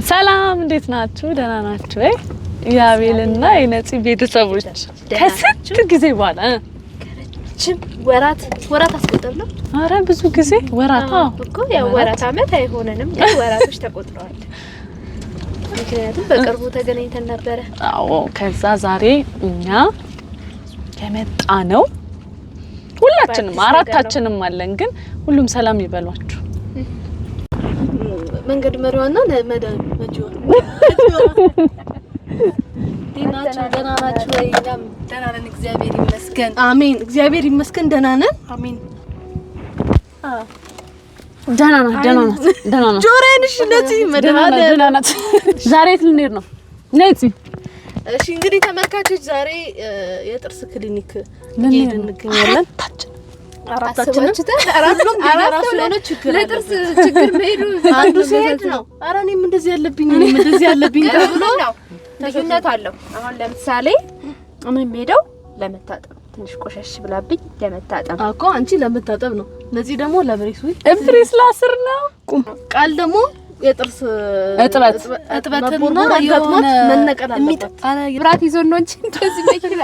ሰላም እንዴት ናችሁ? ደህና ናችሁ ወይ? የአቤልና የነፂ ቤተሰቦች ከስንት ጊዜ በኋላ ከረጅም ወራት ወራት አስቆጠር ነው። አረ ብዙ ጊዜ ወራት እኮ ያው ወራት አመት አይሆነንም፣ ግን ወራቶች ተቆጥረዋል። ምክንያቱም በቅርቡ ተገናኝተን ነበረ። አዎ። ከዛ ዛሬ እኛ የመጣ ነው ሁላችንም አራታችንም አለን፣ ግን ሁሉም ሰላም ይበሏችሁ። መንገድ መሪዋና መጂዋ ናችሁ? ደህና ናችሁ ወይ? እኛም ደህና ነን፣ እግዚአብሔር ይመስገን። አሜን፣ እግዚአብሔር ይመስገን ደህና ነን። አሜን። ደህና ናት፣ ደህና ናት፣ ደህና ናት። ጆሮዬን እሺ፣ እንደዚህ ደህና ናት። ዛሬ የት ልንሄድ ነው ነፂ? እሺ እንግዲህ ተመልካቾች ዛሬ የጥርስ ክሊኒክ እየሄድን እንገኛለን። አራታችንም የራሱ የሆነ ችግር ለጥርስ ችግር መሄዱ አንዱ ሲሄድ ነው ኧረ እኔም እንደዚህ ያለብኝ እኔም እንደዚህ ያለብኝ ተብሎ ልዩነት አለው። አሁን ለምሳሌ እኔ የምሄደው ለመታጠብ ትንሽ ቆሸሽ ብላብኝ ለመታጠብ እኮ አንቺ ለመታጠብ ነው። እነዚህ ደግሞ ለ brace ወይ brace ላስር ነው። ቁም ቃል ደግሞ የጥርስ እጥበትና የሆነ መነቀል አለባት። ብራት ይዞ ነው እንጂ እንደዚህ መኪና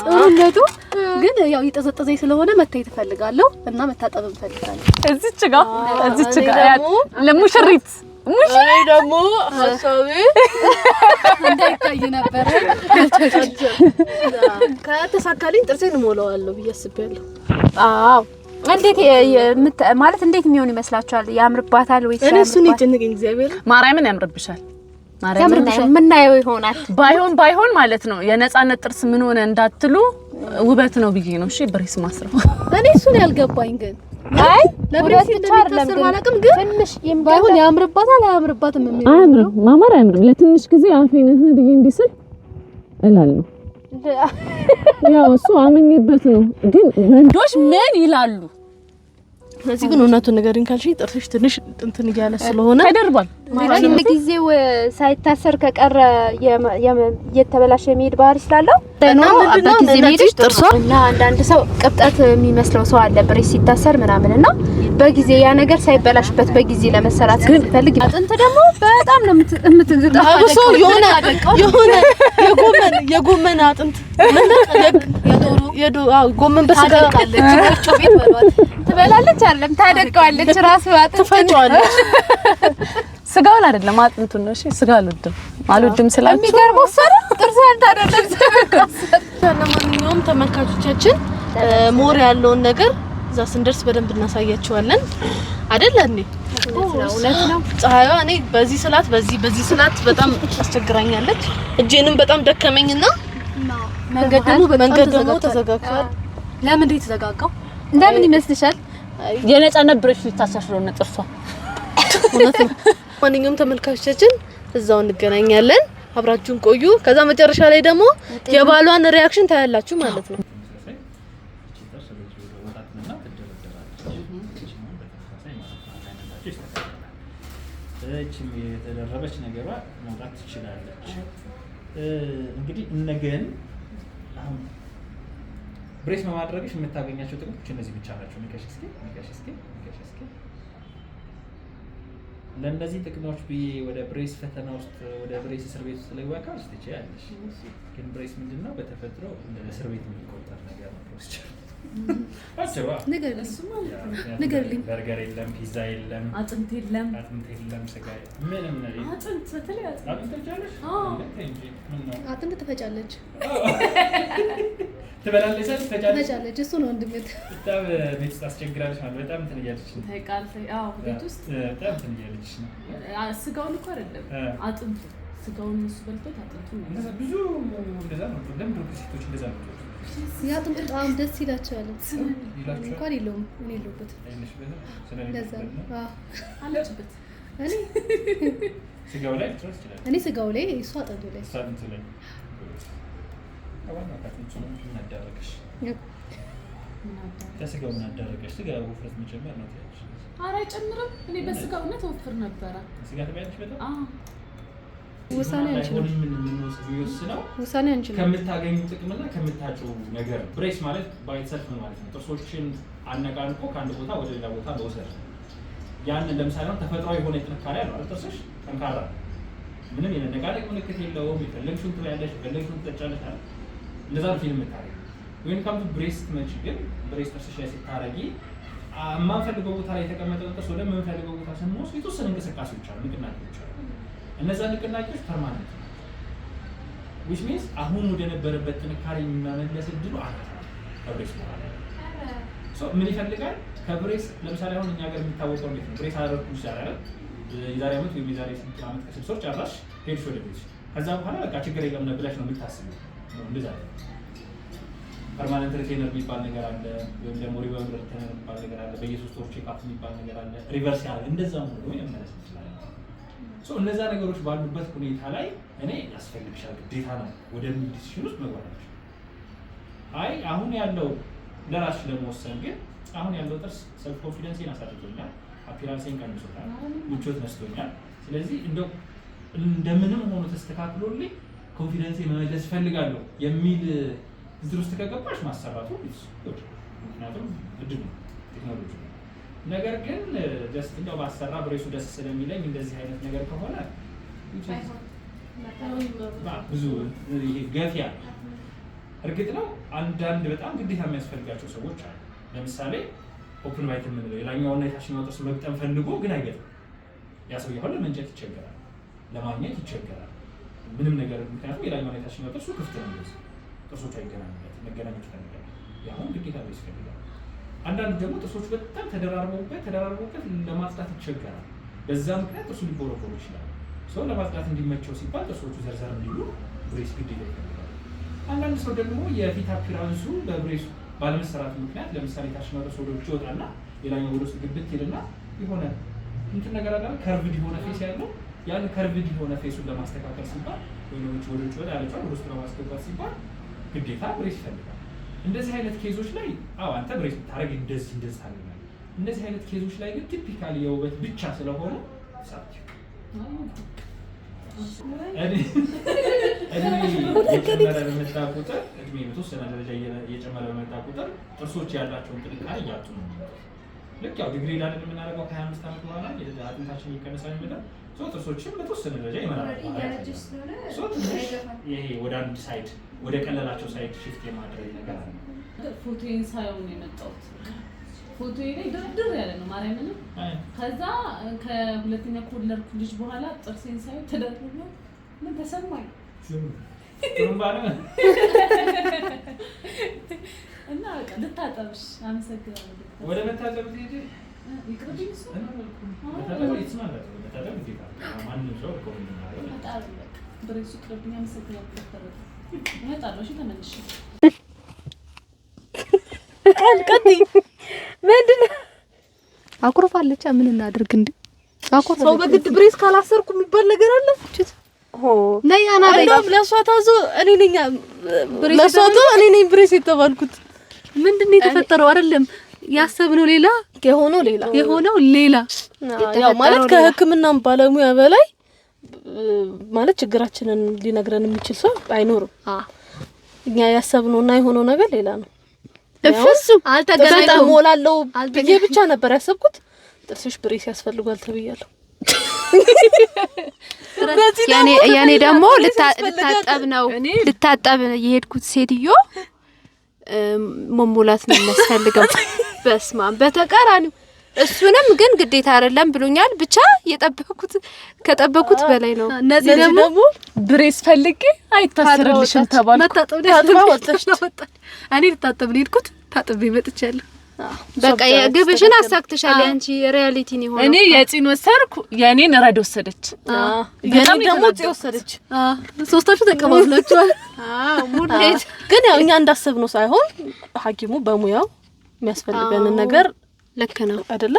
ጥሩነቱ ግን ያው እየጠዘጠዘኝ ስለሆነ መታየት እፈልጋለሁ እና መታጠብ እፈልጋለሁ። እዚች ጋር እዚች ጋር ለሙሽሪት እኔ ደግሞ ሀሳቤ እንዳይታይ ነበረ። ከተሳካልኝ ጥርሴን እሞላዋለሁ ብዬ አስቤያለሁ። አዎ እንዴት ማለት እንዴት የሚሆን ይመስላችኋል? ያምርባታል ወይስ? እኔ እሱን የጨነቀኝ እግዚአብሔር ማርያምን ያምርብሻል። ማርያምን የምናየው ይሆናል። ባይሆን ባይሆን ማለት ነው የነፃነት ጥርስ ምን ሆነ እንዳትሉ ውበት ነው ብዬ ነው። እሺ brace ማስረው እኔ እሱን ያልገባኝ ግን አይ ለ brace እንደሚታሰር ባላውቅም ግን ትንሽ ባይሆን ያምርባታል አያምርባትም የሚለው አያምርም። ማማር አያምርም። ለትንሽ ጊዜ አፌን እህ ብዬ እንዲስል እላለሁ። ያው እሱ አምኜበት ነው። ግን ወንዶች ምን ይላሉ? እዚህ ግን እውነቱን ንገሪኝ ካልሽኝ ጥርስሽ ትንሽ እንትን እያለ ስለሆነ ተደርቧል። ጊዜው ሳይታሰር ከቀረ እየተበላሸ የሚሄድ ባህሪ ስላለው ጥርሷ እና አንዳንድ ሰው ቅብጠት የሚመስለው ሰው አለ brace ሲታሰር ምናምን እና በጊዜ ያ ነገር ሳይበላሽበት በጊዜ ለመሰራት ሲፈልግ አጥንት ደግሞ በጣም ነው የምትግጣው። አብሶ የሆነ የሆነ የጎመን የጎመን አጥንት የዶሮ አዎ ጎመን በስጋ ትበላለች አይደለም ታደቀዋለች፣ ራሱ አጥንት ትፈጫዋለች። ስጋውን አይደለም አጥንቱን ነው። እሺ ስጋ አልወድም አልወድም ስላችሁ የሚገርመው እሷ ነው ጥርሷን ታደለች። ለማንኛውም ተመልካቾቻችን more ያለውን ነገር እዛ ስንደርስ በደንብ እናሳያቸዋለን። አይደል እንዴ? እውነት ነው። ፀሐይዋ እኔ በዚህ ስላት በዚህ በዚህ ስላት በጣም አስቸግራኛለች። እጄንም በጣም ደከመኝና መንገድ ደግሞ መንገድ ደግሞ ተዘጋግቷል። ለምን እንዴት ተዘጋጋው? ለምን ይመስልሻል? የነፃነት brace ሊታሰር ስለሆነ ጥርሷ እውነት ነው። ማንኛውም ተመልካቾቻችን እዛው እንገናኛለን። አብራችሁን ቆዩ። ከዛ መጨረሻ ላይ ደግሞ የባሏን reaction ታያላችሁ ማለት ነው። እቺም የተደረበች ነገሯ መውጣት ትችላለች። እንግዲህ እነገን አሁን brace በማድረግሽ የምታገኛቸው ጥቅሞች እነዚህ ብቻ ናቸው። ንቀሽ እስኪ ንቀሽ እስኪ ንቀሽ እስኪ። ለእነዚህ ጥቅሞች ብዬ ወደ brace ፈተና ውስጥ ወደ brace እስር ቤት ውስጥ ልግባ ካልሽ ትችያለሽ። ግን brace ምንድን ነው? በተፈጥሮ እንደ እስር ቤት የሚቆጠር ነገር ነው። procedure ንገርልኝ። በርገር የለም፣ ፒዛ የለም፣ አጥንት የለም፣ አጥንት የለም፣ ስጋ ምንም ነገር የለም። አጥንት በተለይ አጥንት አጥንት ትበላለሽ? አጥንት ትፈጫለች ትበላለች፣ ትፈጫለች፣ ትፈጫለች። እሱ ነው ወንድሜ። በጣም ቤት ውስጥ አስቸግራለች ማለት በጣም እንትን እያለች ነው። አዎ ቤት ውስጥ በጣም እንትን እያለች ነው። ስጋውን እኮ አይደለም አጥንቱ፣ ስጋውን እሱ በልቶት አጥንቱ ብዙ እንደዛ ነው። ለምንድን ነው ሴቶች እንደዛ ነው? የአጥንቱ ጣዕም ደስ ይላቸዋል። እንኳን የለውም እኔ የለሁበትም። ለዛ ነው አለችበት። እኔ ስጋው ላይ ልትሆን ትችላለች። እኔ ስጋው ላይ እሱ አጥንቱ ላይ እሱ አጥንቱ ላይ ዋናው ከአጥንቱ ነው። ምን አዳረገሽ? ከስጋው ምን አዳረገሽ? ስጋ ውፍረት መጨመር ነው ትያለሽ። ኧረ አይጨምርም። እኔ በስጋ እውነት ወፍር ነበረ። ስጋ ትበያለሽ በጣም? አዎ። ውሳኔ አንችልም። የሚወስነው ውሳኔ አንችልም። ከምታገኙ ጥቅምና ከምታጪው ነገር። brace ማለት by itself ነው ማለት ነው። ጥርሶችን አነቃንቆ ከአንድ ቦታ ወደ ሌላ ቦታ መውሰድ ነው። ያንን ለምሳሌ አሁን ተፈጥሯዊ የሆነ ጥንካሬ አለው አይደል? ጥርስሽ ጠንካራ ነው። ምንም የመነቃነቅ ምልክት የለውም። የፈለግሽውን ትበያለሽ፣ የፈለግሽውን ትጠጫለሽ አይደል? እንደዛ ነው ፊልም የምታደርጊው። When come to brace ስትመጪ ግን brace ጥርስሽ ላይ ስታረጊ የማንፈልገው ቦታ ላይ የተቀመጠውን ጥርስ ወደ የምንፈልገው ቦታ ስንወስድ የተወሰነ እንቅስቃሴዎች አሉ፣ ንቅናቄዎች አሉ። እነዛ ንቅናቄዎች permanent ናቸው። Which means አሁን ወደ ነበረበት ጥንካሬ የሚመለስ እድሉ አናሳ ነው ከ brace በኋላ። So ምን ይፈልጋል? ከ brace ለምሳሌ አሁን እኛ ሀገር የሚታወቀው እንዴት ነው? Brace አደረግኩ ዛሬ አይደል? የዛሬ ዓመት ወይም የዛሬ 8 ዓመት ከ6 ወር ጨረስሽ፣ ሄድሽ ወደ ቤትሽ። ከዛ በኋላ በቃ ችግር የለም ብለሽ ነው የምታስቢው። ነው እንደዛ አይደለም። Permanent retainer የሚባል ነገር አለ፣ ወይም ደግሞ rebond retainer የሚባል ነገር አለ። በየ3 ወሩ check up የሚባል ነገር አለ። Reverse ያደርግ እንደዛም ሆኖ መመለስ እንችላለን። So እነዛ ነገሮች ባሉበት ሁኔታ ላይ እኔ ያስፈልግሻል ግዴታ ነው ወደሚል decision ውስጥ መግባት አልችልም። አይ አሁን ያለው ለራስሽ ለመወሰን ግን አሁን ያለው ጥርስ self confidence ኤን አሳድጎኛል፣ appearance ኤን ቀንሶታል፣ ምቾት ነስቶኛል። ስለዚህ እንደው እንደምንም ሆኖ ተስተካክሎልኝ confidence ኤ መመለስ እፈልጋለሁ የሚል ዝርዝር ውስጥ ከገባሽ ማሰራቱ it's good። ምክንያቱም እድል ነው፣ ቴክኖሎጂ ነው። ነገር ግን just እንደው ባሰራ brace ኡ ደስ ስለሚለኝ እንደዚህ አይነት ነገር ከሆነ which is ብዙ ይሄ ገፊያ። እርግጥ ነው አንዳንድ በጣም ግዴታ የሚያስፈልጋቸው ሰዎች አሉ። ለምሳሌ open bite የምንለው የላይኛውና የታችኛው ጥርስ መግጠም ፈልጎ ግን አይገጥም። ያ ሰውዬ አሁን ለመንጨት ይቸገራል፣ ለማግኘት ይቸገራል። ምንም ነገር ምክንያቱም የላይኛውና የታችኛው ጥርሱ ክፍት ነው፣ እንደዚህ ጥርሶቹ አይገናኙበት መገናኘት ይፈልጋል። ያሁን ግዴታ brace ይፈልጋል። አንዳንዱ ደግሞ ጥርሶቹ በጣም ተደራርበውበት ተደራርበውበት ለማጽዳት ይቸገራል። በዛ ምክንያት ጥርሱ ሊቦረቦር ይችላል። ሰው ለማጽዳት እንዲመቸው ሲባል ጥርሶቹ ዘርዘር እንዲሉ brace ግዴታ ይፈልጋል። አንዳንድ ሰው ደግሞ የፊት appearance ኡ በ brace ኡ ባለመሰራቱ ምክንያት ለምሳሌ ታችኛው ጥርስ ወደ ውጭ ይወጣና ሌላኛው ወደ ውስጥ ግብት ይልና የሆነ እንትን ነገር አለ አይደል? Curved የሆነ face ያለው ያን curved የሆነ face ኡን ለማስተካከል ሲባል ወይ ወደ ውጭ ወጣ ያለችዋን ወደ ውስጥ ለማስገባት ሲባል ግዴታ brace ይፈልጋል። እንደዚህ አይነት case ኦች ላይ አዎ አንተ brace ብታደርግ እንደዚህ እንደዚህ ታገኛለህ። እንደዚህ አይነት case ኦች ላይ ግን typically የውበት ብቻ ስለሆነ ሳት እድሜ እየጨመረ በመጣ ቁጥር፣ እድሜ በተወሰነ ደረጃ እየጨመረ በመጣ ቁጥር ጥርሶች ያላቸውን ጥንካሬ እያጡ ነው የሚመጡት። ልክ ያው degrade አይደል የምናደርገው ከ25 ዓመት በኋላ አጥንታችን እየቀነሰ ነው የሚመጣው። So ጥርሶችም በተወሰነ ደረጃ ይመራል። So ትንሽ ይሄ ወደ አንድ side ወደ ቀለላቸው side shift የማድረግ ነገር አለ። ፎቶዬን ሳየው ነው የመጣሁት። ፎቶዬ ላይ ድርድር ያለ ነው ማርያምን። ከዛ ከሁለተኛ ከወለድኩ ልጅ በኋላ ጥርሴን ሳየው ተደርድሮ ምን ተሰማኝ? ጥሩምባ ነው። እና በቃ ልታጠብሽ። አመሰግናለሁ ዶክተር። ወደ መታጠብ ትሄጂ? ይቅርብኝ እሱ። መታጠብ ይስማል። መታጠብ ግዴታ ነው። ማንም ሰው እኮ የሚማረው በጣም በቃ brace ኡ ይቅርብኝ። አመሰግናለሁ ዶክተር። እመጣለሁ። እሺ ተመልሼ። ቀጥይ። ምንድን ነው? አኩርፋለች። ምን እናድርግ እንዴ? ሰው በግድ brace ካላሰርኩ የሚባል ነገር አለ? ነይ አና በይ። እንደውም ለእሷ ታዞ እኔ ነኝ፣ ለእሷ ታዞ እኔ ነኝ brace የተባልኩት። ምንድን ነው የተፈጠረው? አይደለም ያሰብነው ሌላ የሆነው ሌላ። የሆነው ሌላ። ያው ማለት ከሕክምናም ባለሙያ በላይ ማለት ችግራችንን ሊነግረን የሚችል ሰው አይኖርም። እኛ ያሰብነውና የሆነው ነገር ሌላ ነው። ፍጹም በጣም አልተገናኝቶም። ሞላለው ብዬ ብቻ ነበር ያሰብኩት። ጥርስሽ brace ያስፈልጓል ተብያለሁ። የኔ ደግሞ ልታጠብ ነው ልታጠብ የሄድኩት ሴትዮ መሞላት ነው የሚያስፈልገው። በስማም በተቃራኒው እሱንም ግን ግዴታ አይደለም ብሎኛል። ብቻ የጠበኩት ከጠበኩት በላይ ነው። እነዚህ ደግሞ Brace ፈልጌ አይታሰርልሽም ተባልኩ። መታጠብ ታጥባ ወጣች። እኔ ልታጠብ ነው የሄድኩት። ታጥቤ መጥቻለሁ። በቃ የግብሽን አሳክተሻል። ያንቺ reality ነው የሆነው። እኔ የጺን ወሰድኩ፣ የኔን ረድ ወሰደች። የኔ ደግሞ ጽ ወሰደች። ሶስታችሁ ተቀባብላችኋል። አዎ ሙሌት። ግን ያው እኛ እንዳሰብነው ሳይሆን ሐኪሙ በሙያው የሚያስፈልገንን ነገር ልክ ነው። አይደለ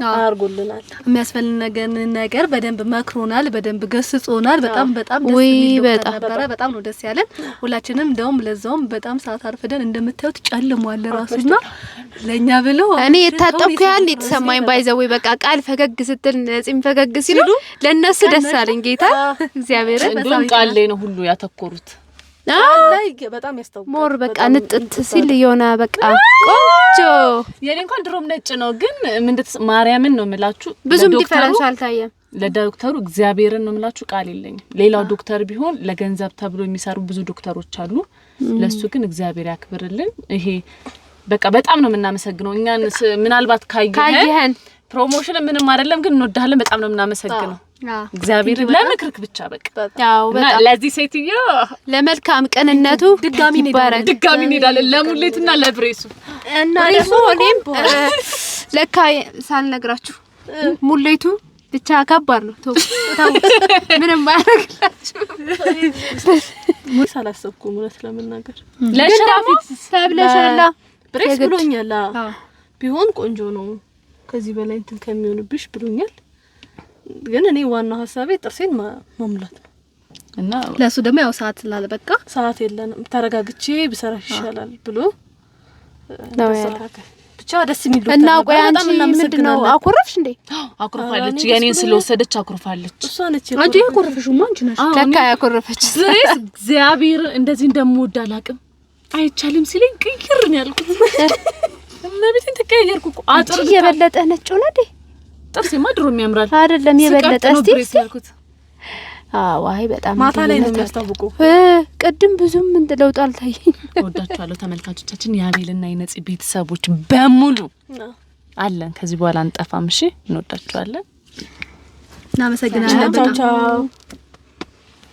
አድርጎልናል። የሚያስፈልገንን ነገር በደንብ መክሮናል፣ በደንብ ገስጾናል። በጣም በጣም ደስ ውይ የሚል ዶክተር በጣም። ነበረ። በጣም ነው ደስ ያለን ሁላችንም። እንደውም ለዛውም በጣም ሰዓት አርፍደን እንደምታዩት ጨልሟል ራሱና ለኛ ብለው እኔ የታጠብኩ ያህል የተሰማኝ by the way በቃ ቃል ፈገግ ስትል ነፂም ፈገግ ሲሉ ለእነሱ ደስ አለኝ። ጌታ እግዚአብሔርን እንዲሁም ቃል ላይ ነው ሁሉ ያተኮሩት። ላይ በጣም ያስታውቃል። More በቃ ንጥት ሲል የሆነ በቃ ቆንጆ። የኔ እንኳን ድሮም ነጭ ነው፣ ግን ምንድን ማርያምን ነው የምላችሁ ብዙም difference አልታየም። ለዶክተሩ እግዚአብሔርን ነው የምላችሁ ቃል የለኝም። ሌላው ዶክተር ቢሆን ለገንዘብ ተብሎ የሚሰሩ ብዙ ዶክተሮች አሉ። ለሱ ግን እግዚአብሔር ያክብርልን። ይሄ በቃ በጣም ነው የምናመሰግነው። እኛን ምናልባት ካየህን promotion ምንም አይደለም፣ ግን እንወዳለን። በጣም ነው የምናመሰግነው እግዚአብሔር ለምክርክ ብቻ በቃ በጣም ለዚህ ሴትዮ ለመልካም ቅንነቱ ድጋሚ ይባረክ። ድጋሚ እንሄዳለን ለሙሌትና ለ brace ኡ እና ደግሞ እኔም ለካ ሳልነግራችሁ ሙሌቱ ብቻ ከባድ ነው። ተው ምንም አያደርግላችሁ። ሳላሰብኩም እውነት ለመናገር ለሽራፊት ተብለሻላ brace ብሎኛል። ቢሆን ቆንጆ ነው ከዚህ በላይ እንትን ከሚሆንብሽ ብሎኛል። ግን እኔ ዋናው ሀሳቤ ጥርሴን መሙላት ነው እና ለሱ ደግሞ ያው ሰዓት ስላልበቃ ሰዓት የለንም ተረጋግቼ ብሰራሽ ይሻላል ብሎ ነው ብቻ ደስ የሚል ዶክተር እና ቆይ አንቺ ምንድነው አኮረፍሽ እንዴ? አኩርፋለች። የኔን ስለወሰደች አኩርፋለች። እሷ ነች አንቺ ያኮረፍሽውማ አንቺ ነሽ። ለካ ያኮረፈች brace እግዚአብሔር እንደዚህ እንደምወድ አላውቅም። አይቻልም ሲለኝ ቅይር ነው ያልኩት። እመቤቴን ተቀያየርኩ እኮ አጥር የበለጠ ነጭ ሆነ እንዴ? ጥርሴማ ድሮም ያምራል አይደለም? የበለጠ እስቲ አዎ፣ አይ በጣም ማታ ላይ ነው የሚያስታውቀው። ቅድም ብዙም እንትን ለውጥ አልታየኝ። እወዳችኋለሁ ተመልካቾቻችን፣ የአቤልና የነፂ ቤተሰቦች በሙሉ አለን። ከዚህ በኋላ አንጠፋም። እሺ፣ እንወዳችኋለን። እናመሰግናለን። ቻው ቻው።